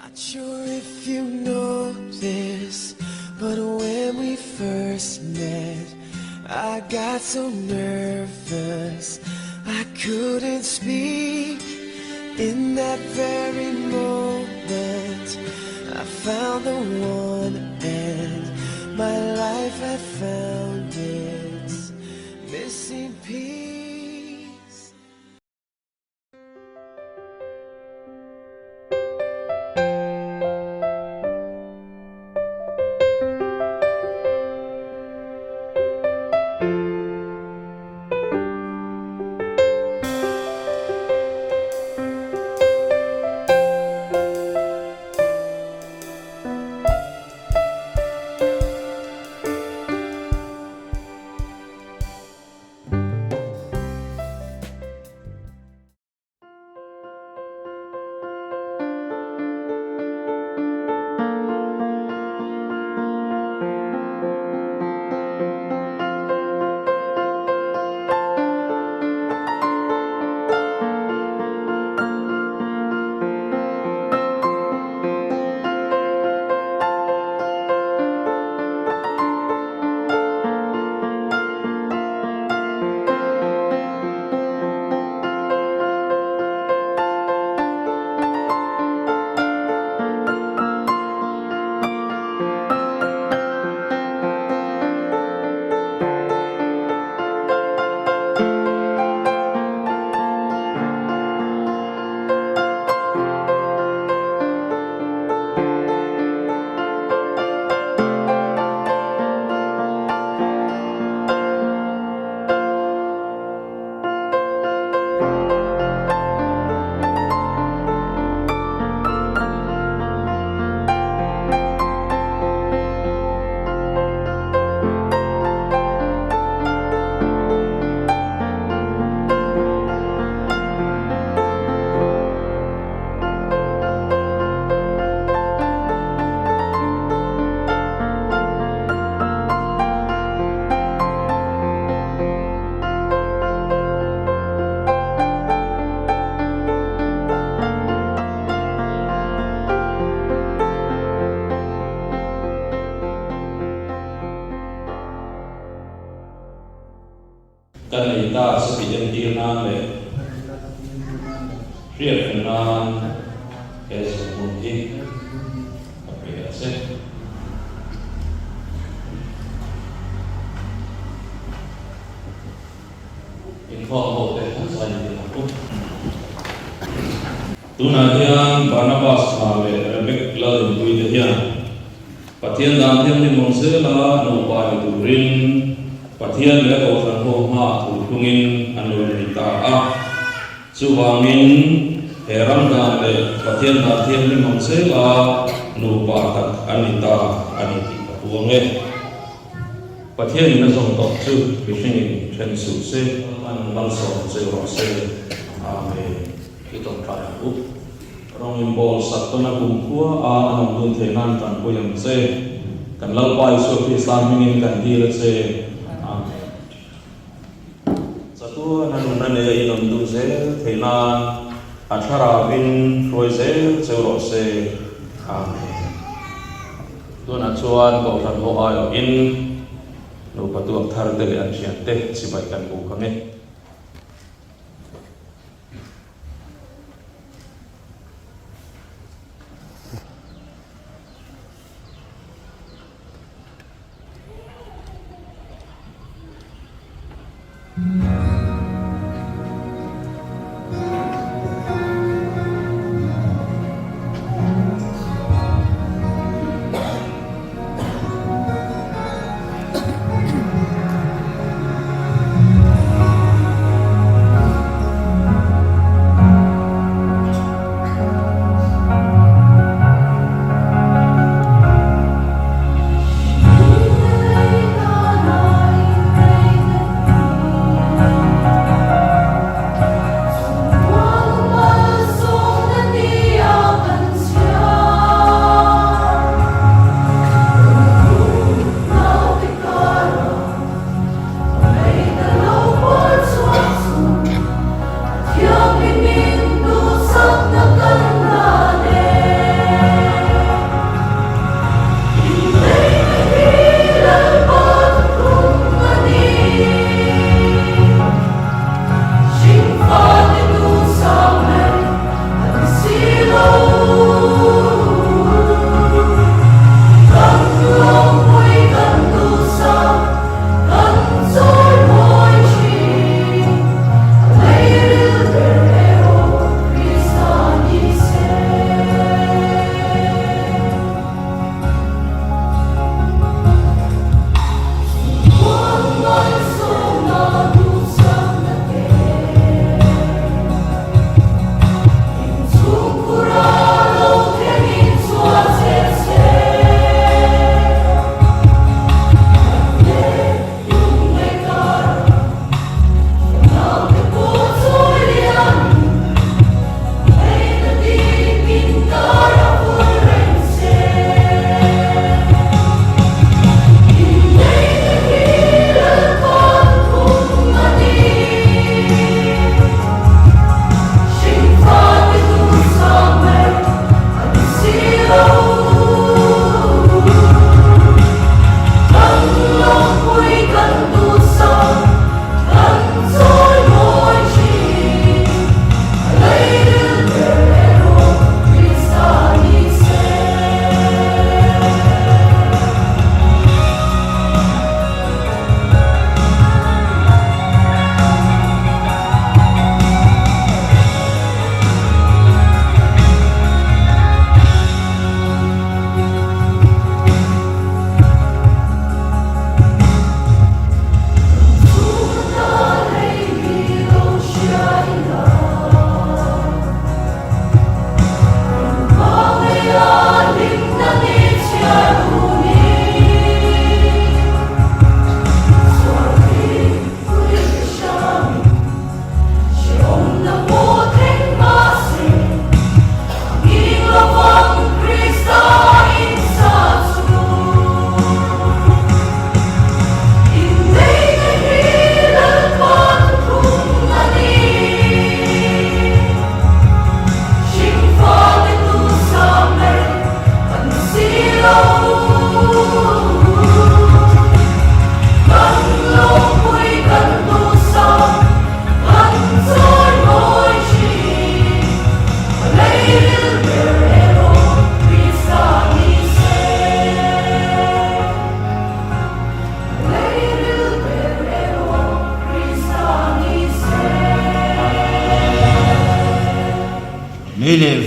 Not sure if you know this, but when we first met, I got so nervous I couldn't speak. In that very moment, I found the one, and my life had found its missing piece. Ka nei ta chutih entir nan leh hriatna nan he zungbun hi ka pe a che. Inkhawm ho te an zai ni ang u. Tunah hian Barnabas hna leh Rebek Lalrinpuii te hian Pathian dan thianghlim awm zela nupa ni turin Pathian leh a Kohhran ho hmaah thu thlungin an lo nei ta a. Chuvangin he ram dan leh Pathian dan thianghlim awm zela nupa tak an ni ta a ni tih ka puang e. Pathianin a zawm tawh chu mihringin then suh se, an malsawm che rawh se. Amen. I tawngtai ang u. Rawng in bawl sak tawn a kum khua a an awm dun theih nan tanpui ang che. Kan Lalpa Isua Krista hmingin kan dil a che. Amen. Chatuan a nun a nei a in awm dun zel theih nan a thlarauin hruai zel cheu rawh se. Amen. Tunah chuan Kohhran ho aiawhin nupa tuak thar te leh an thiante chibai kan buk ang e.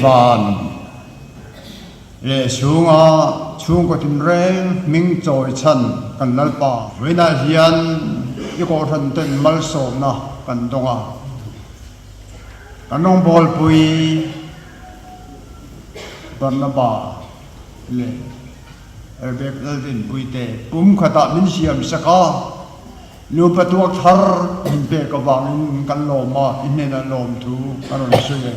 van leh chhunga chhungkaw tinreng hming chawi chhan kan Lalpa vawiinah hian i kohhran ten malsawmna kan dawng a, kan rawngbawlpui Barnaba leh Rebek Laldinpuite pum khatah min siam sak a. Nupa tuak thar min pek avangin kan lawm a, i hnenah lawmthu ka rawn sawi e.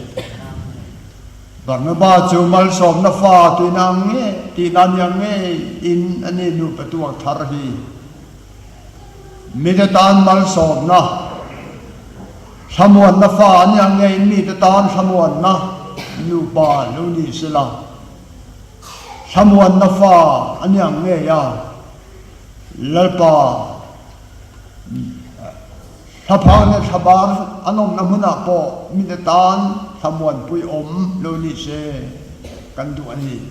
Barnaba chu malsawmna fa tihna ang nge tihna ni ang nge in a ni nupa tuak thar hi. Mite tan malsawmna, thlamuanna fa a ni ang nge in mite tan thlamuanna nupa lo ni sela. Thlamuanna fa a ni ang ngei a. Lalpa, thlaphang leh thlabar an awmna hmunah pawh mite tan thlamuanpui awm lo ni se kan duh a ni.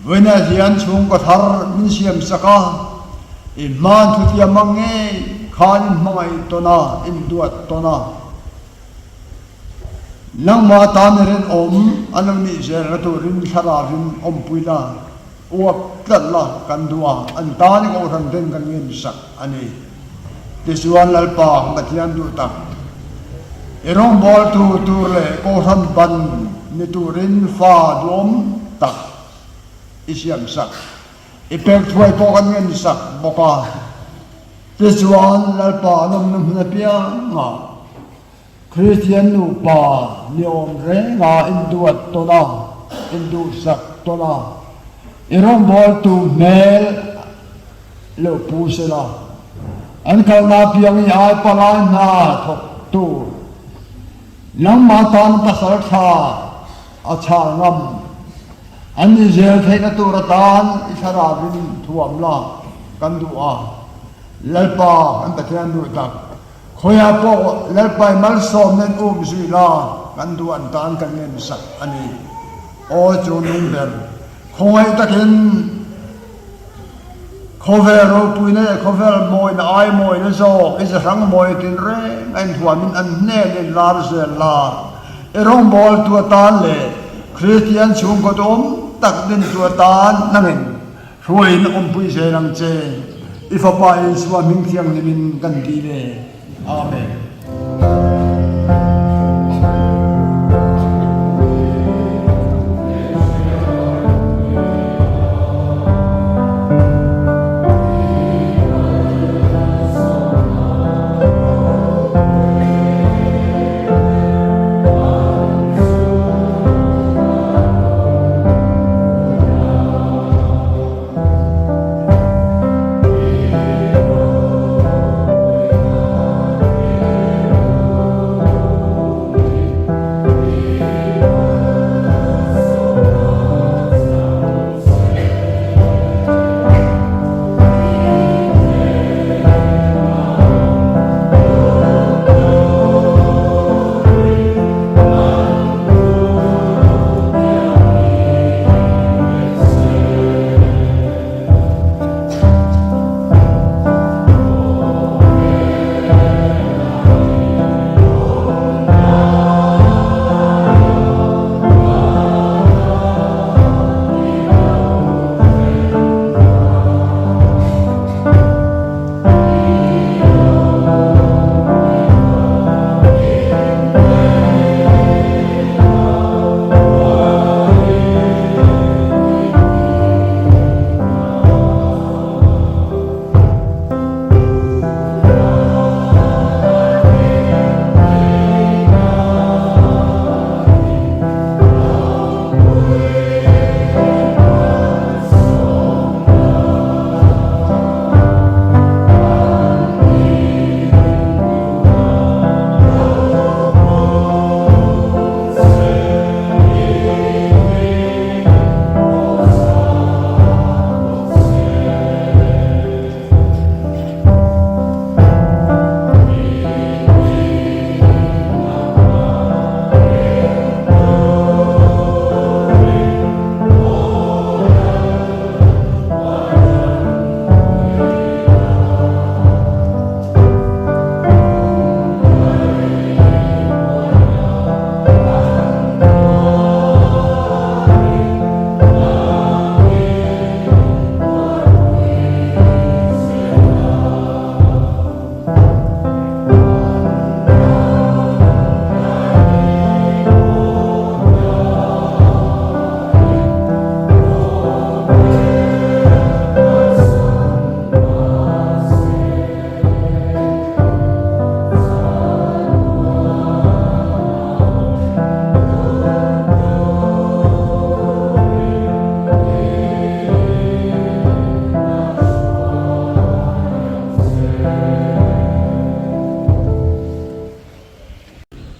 Vawiinah hian chhungkaw thar min siam sak a, i hmaan thutiam ang ngei khan in hmangaih tawn a, in duat tawn a. Nangmah tan i rinawm a lo nih zelna turin thlarauin awmpui la, uap tlat la kan duh a, an tan i kohhran den kan ngensak a ni. Tichuan Lalpa Pathian duh tak, i rawngbawltu tur leh kohhran ban ni turin fa duhawm tak i siamsak. I pek thuai pawh kan ngensak bawk a. Tichuan Lalpa an awmna hmun apiangah Kristian nupa ni awm renga induat tawn a, induhsak tawn a, i rawngbawltu hmel loh pu sela, an kalna apiang i ai palai hna thawk tur nangmah tan pasal tha a chhal ngam an ni zel theihna tur atan i thlarauin thuam la kan duh a, Lalpa kan Pathian duh tak. Khawiah pawh Lalpai malsawm nen um zui la, kan duh an tan kan ngen sak a ni. Aw chu nung ber, khawngaih takin khawvel ropuina leh khawvel mawina ai mawina zawk i zahrang mawi tinreng a inhuamin an hnen in lar zel la, i rawngbawltu atan leh Kristian chhungkaw duhawm tak dintu atan nangin Hruaiin awmpui zel ang che. I Fapa Isua hming thianghlim in kan ti ve. Amen.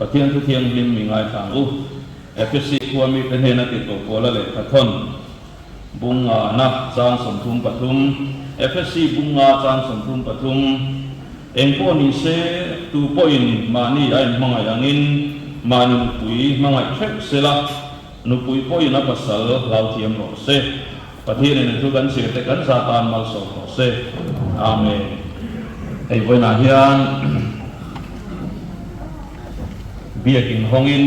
Pathian Thu Thianghlim mi ngaithla ang u. Ephesi khua mite hnena tirhkoh Paula lehkha thawn bung ngana chang 33, Ephesi bung nga chang 33, Eng pawh ni se, tu pawhin mahni a inhmangaih angin mahni nupui hmangaih theuh sela, nupui pawhin a pasal hlau thiam rawh se. Pathianin a thu kan chhiar te kan za tan malsawm rawh se. Amen. Hei vawiinah hian biakin hawngin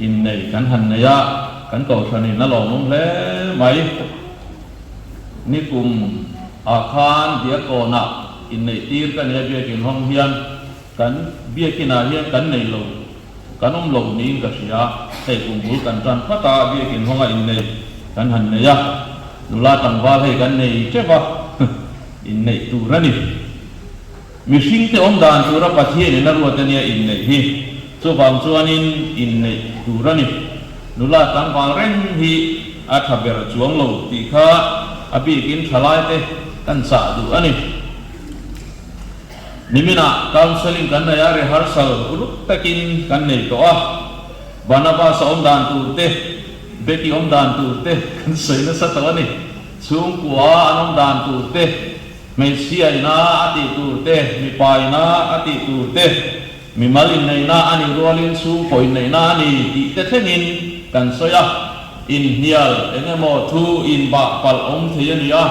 innei kan han nei a, kan kohhranin a lawmawm hle mai. Nikum ah khan Diakkawnah inneih tir ka nia biakin hawng hian kan biakinah hian kan nei lo. Kan awm lo niin ka hria. Hei kum bul kan tan phawt a, biakin hawnga inneih kan han nei a, nula tlangval hei kan nei teuh a, inneih tur a ni. Mihringte awm dan tura Pathianin a ruat ania inneih hi, chuvang chuanin inneih tur a ni. Nula tlangval reng hi a tha ber chuang lo tih kha a bikin thalaite kan chah duh a ni. Niminah counselling kan nei a, rehearsal uluk takin kan nei tawh a, Barnabas a awm dan tur te, Becky awm dan tur te kan sawi nasa tawh a ni. Chhungkua an awm dan tur te, hmeichhia ina a tih tur te, mipa ina a tih tur te, mimal inneihna a nih rualin chhungkaw inneihna a ni tih te thlengin kan sawi a. Inhnial eng emaw thu inbah palh awm thei a ni a,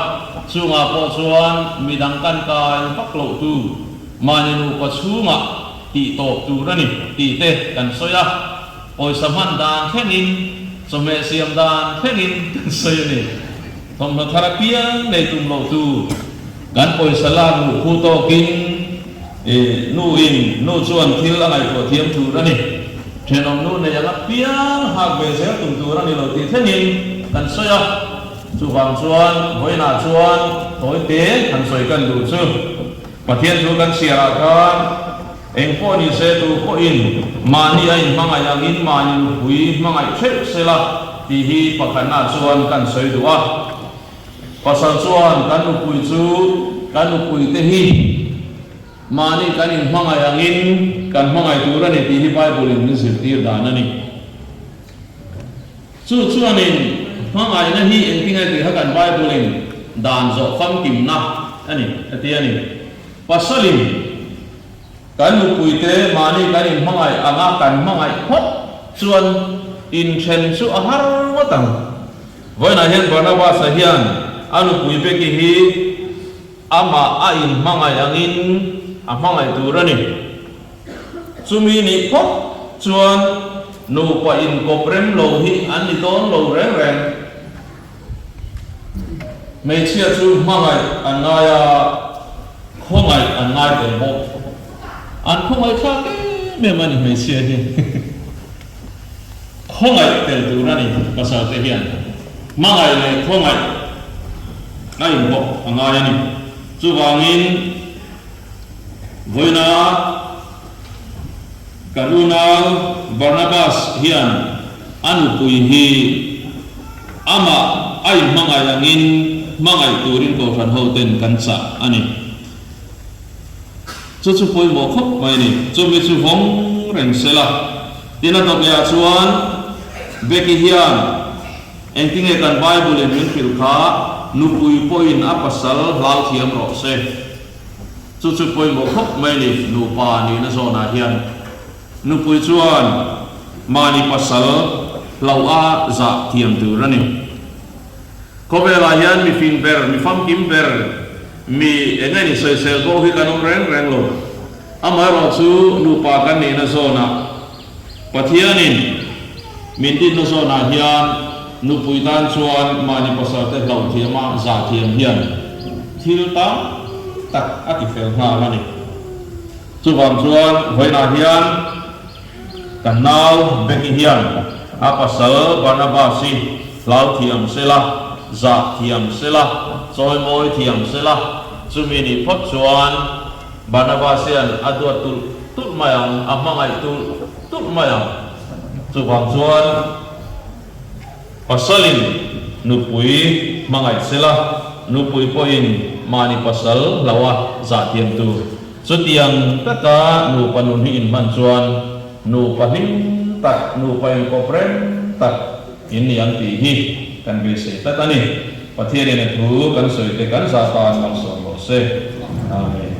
chungah pawh chuan midang kan kai vak loh tu mahni nupa chhungah tih tawp tur a ni tih te kan sawi a, pawisa hman dan thlengin, chawhmeh siam dan thlengin kan sawi a ni. Thawmhnaw thar apiang nei tum loh tu kan pawisa lak luh phu tawkin nu in nu chuan thil a ngaihtuah thiam tur a ni. Thenawm nu nei ang apiang hak ve zel tum tur a ni lo tih thlengin kan sawi a. Chuvang chuan vawiinah chuan tawi te han sawi kan duh chu Pathian chu kan chhiarah khan eng pawh ni se tu pawhin mahni a inhmangaih angin mahni nupui hmangaih theuh sela tih hi pakhatnaah chuan kan sawi duh a. Pasal chuan kan nupui chu kan nupuite hi mahni kan inhmangaih angin kan hmangaih tur a ni tih hi Bible-in min zirtir dan a ni. Chu chuanin hmangaihna hi engtinge tih kha kan Bible-in dan zawh famkimna a ni a ti a ni. Pasalin kan nupuite mahni kan inhmangaih anga kan hmangaih phawt chuan inthen chu a har ngawt ang. Vawiinah hian Barnabas-a hian a nupui Becky hi amah a inhmangaih angin a hmangaih tur a ni. Chumi nih phawt chuan nupa inkawp rem lo hi an ni dawn lo reng reng. Hmeichhia chu hmangaih an ngai a, khawngaih an ngai tel bawk. An khawngaih thlak em em a ni hmeichhia hi. Khawngaih tel tur a ni pasal te hian hmangaih leh khawngaih a inbawk a ngai a ni. Chuvangin vawiina kan unau Barnabas hian a nupui hi amah a inhmangaih angin hmangaih turin Kohhran hoten kan chah a ni. Chu chu pawimawh khawp mai a ni. Chumi chu vawng reng se la. Tin a dawt lehah chuan Becky hian engtinge kan Bible in min hrilh kha nupui pawhin a pasal hlau thiam rawh se. Chu chu pawimawh khawp mai a ni nupa nihna zawnah hian. Nupui chuan mahni pasal hlauh a zah thiam tur a ni. Khawvelah hian mi fing ber, mi famkim ber, mi eng nge ni sawisel bo hi kan awm reng reng lo. Amaherawh chu nupa kan nihna zawnah Pathianin min dinna zawnah hian nupui tan chuan mahni pasalte hlauh thiama zah thiam hian thil tam tak a ti fel nghal a ni. Chuvang chuan vawiinah hian kan nau Becky hian a pasal Barnabas hi hlau thiam sela, zah thiam sela, chawimawi thiam sela, chumi nih phawt chuan Barnabas hian a duat tulh tulh mai ang, a hmangaih tulh tulh mai ang. Chuvang chuan pasalin nupui hmangaih sela, nupui pawhin mahni pasal hlauha zah thiam tur. Chutiang taka nupa nun hi inhman chuan. Nupa hlim tak, nupa inkawp rem tak in ni ang tih hi kan beisei tlat a ni. Pathianin a thu kan sawi te kan zah tan malsawm rawh se. Amen.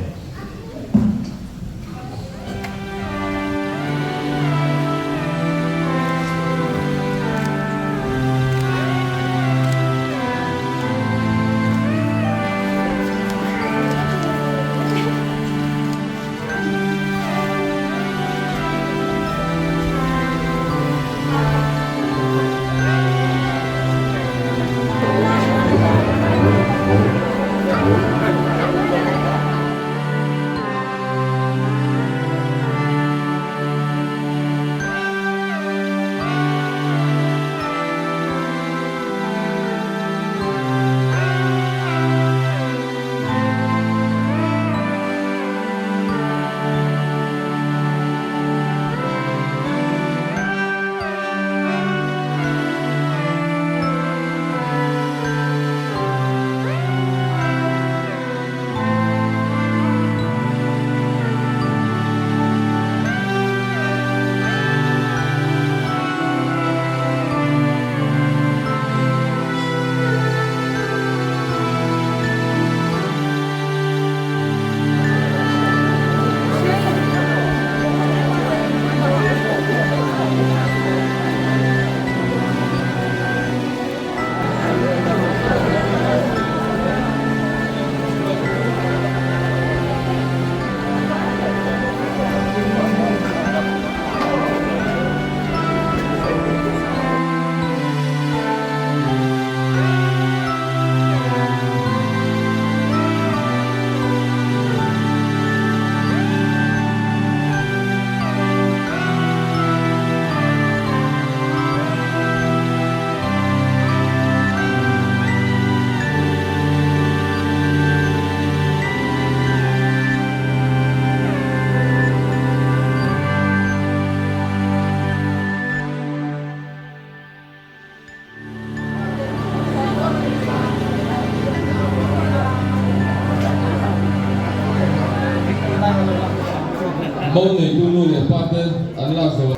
Mo neitu nu leh pa te an lak zawh a.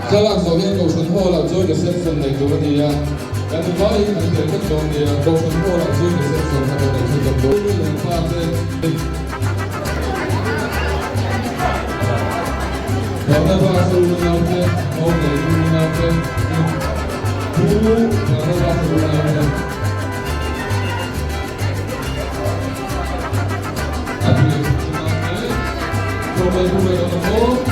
Thlalak zawh hian Kohhran Hall ah chuan reception nei tur a ni a, kan vaiin kan tel vek dawn nia. Kohhran Hall ah chuan reception kha kan nei chhunzawm dawn. Nu leh pa te. Barnabas unaute, mo neitu unaute, Pu Barnabas unaute. A biak unaute, Tlawmngai pu ve dawn ang aw.